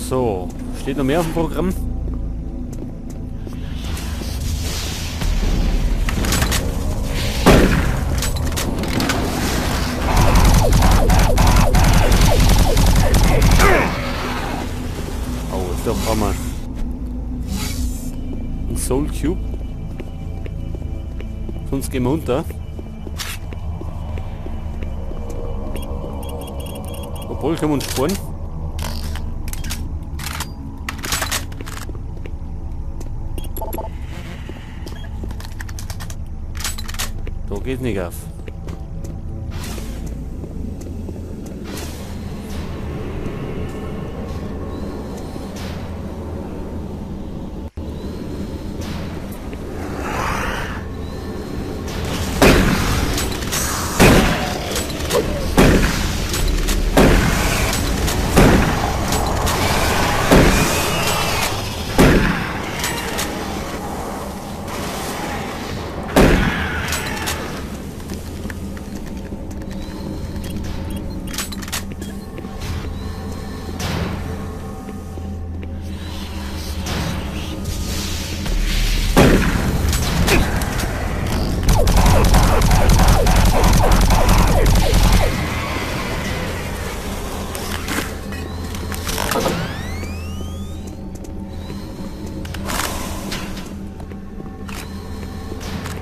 So, steht noch mehr auf dem Programm? Oh, da brauchen wir einen Soul Cube. Sonst gehen wir unter. Obwohl, können wir uns sparen. Da geht nicht auf.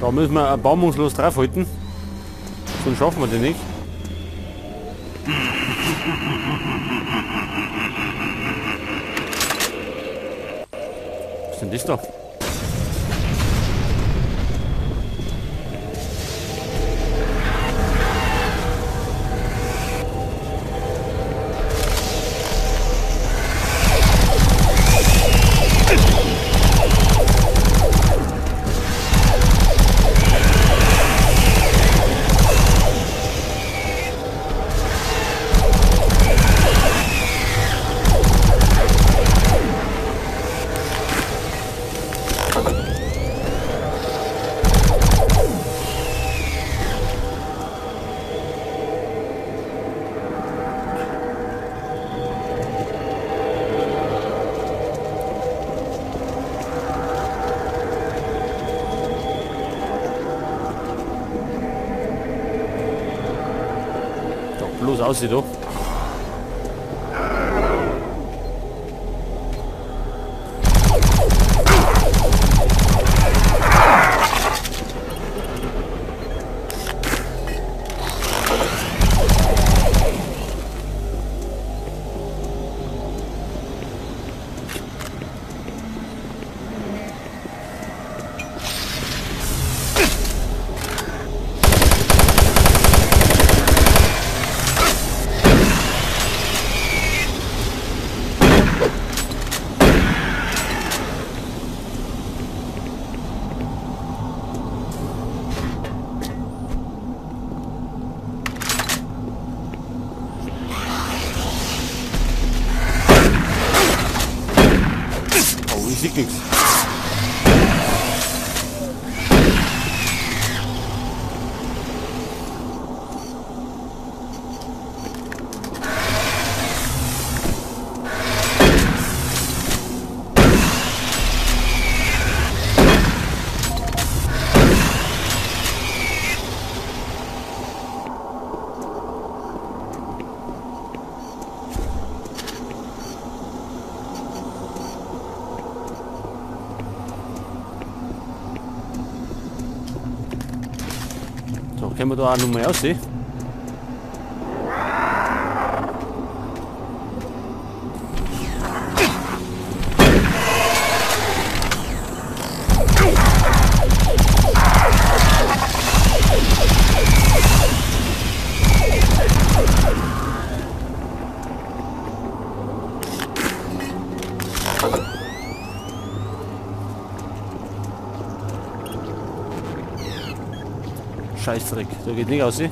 Da müssen wir erbarmungslos draufhalten, sonst schaffen wir den nicht. Was ist denn das da? Bloß aussieht doch. Ich sehe nichts. So, können wir da auch noch mal aussehen? Scheißdreck, so geht nicht aus. Da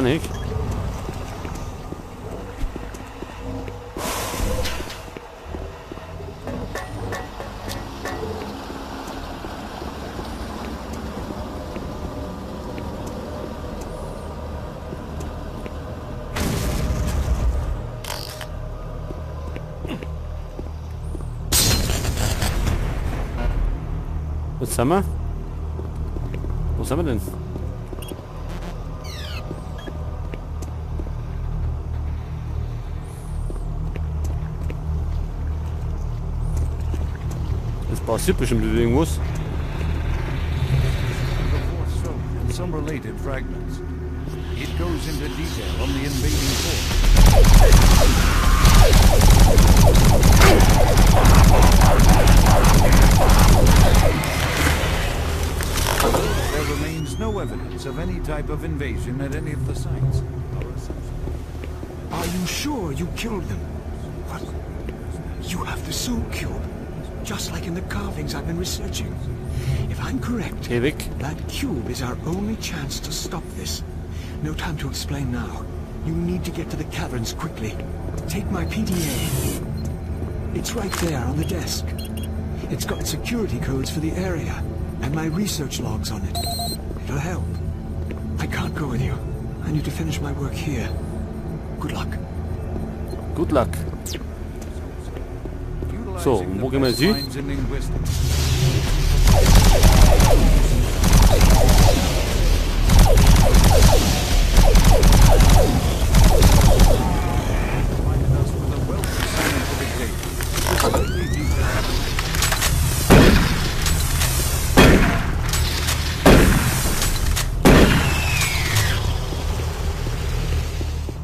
nicht. Was sind wir? Wo sind wir denn? Das passiert bestimmt wieder irgendwas. Some related fragments. It goes into detail on the invading force. There remains no evidence of any type of invasion at any of the sites. Are you sure you killed them? What? You have the soul cube, just like in the carvings I've been researching. If I'm correct, that cube is our only chance to stop this. No time to explain now. You need to get to the caverns quickly. Take my PDA. It's right there on the desk. It's got security codes for the area and my research logs on it. It'll help. I can't go with you. I need to finish my work here. Good luck. Good luck. So, wo gehen wir jetzt hin?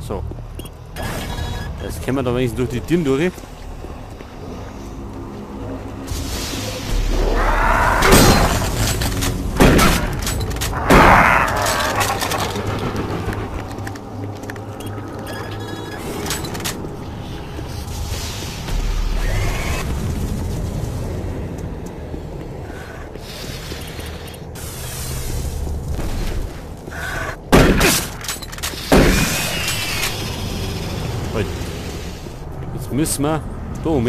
So. Jetzt können wir da wenigstens durch die Türen durch. Jetzt müssen wir da um.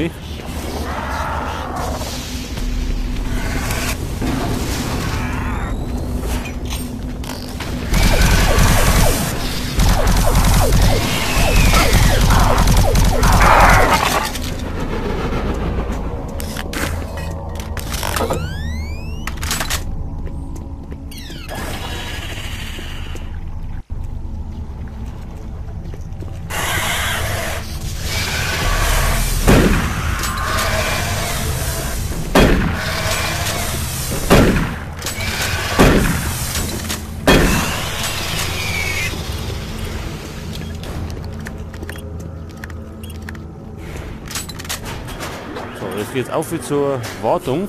So, jetzt geht's auf zur Wartung.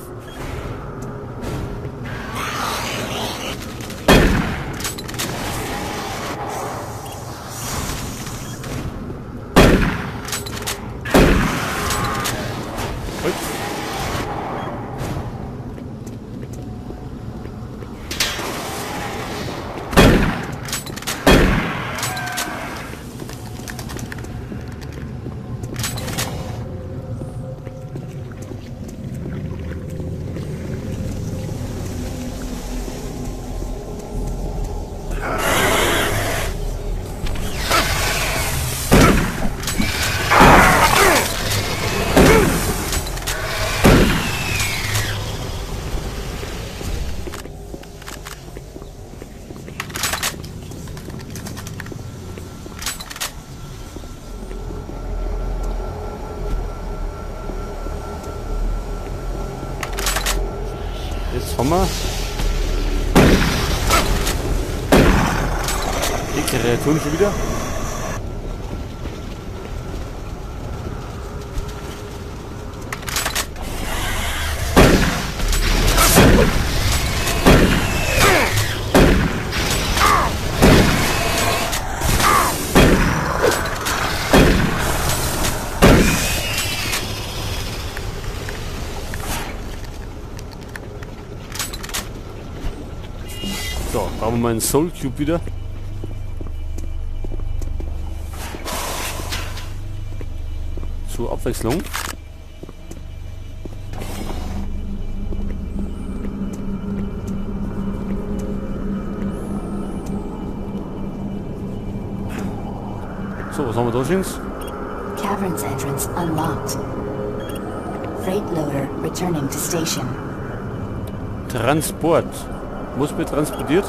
Jetzt haben wir die Kreaturen schon wieder. So, brauchen wir mal einen Soul Cube wieder. Zur Abwechslung. So, was haben wir da schon? Caverns entrance unlocked. Freight loader returning to station. Transport. Muss wird transportiert?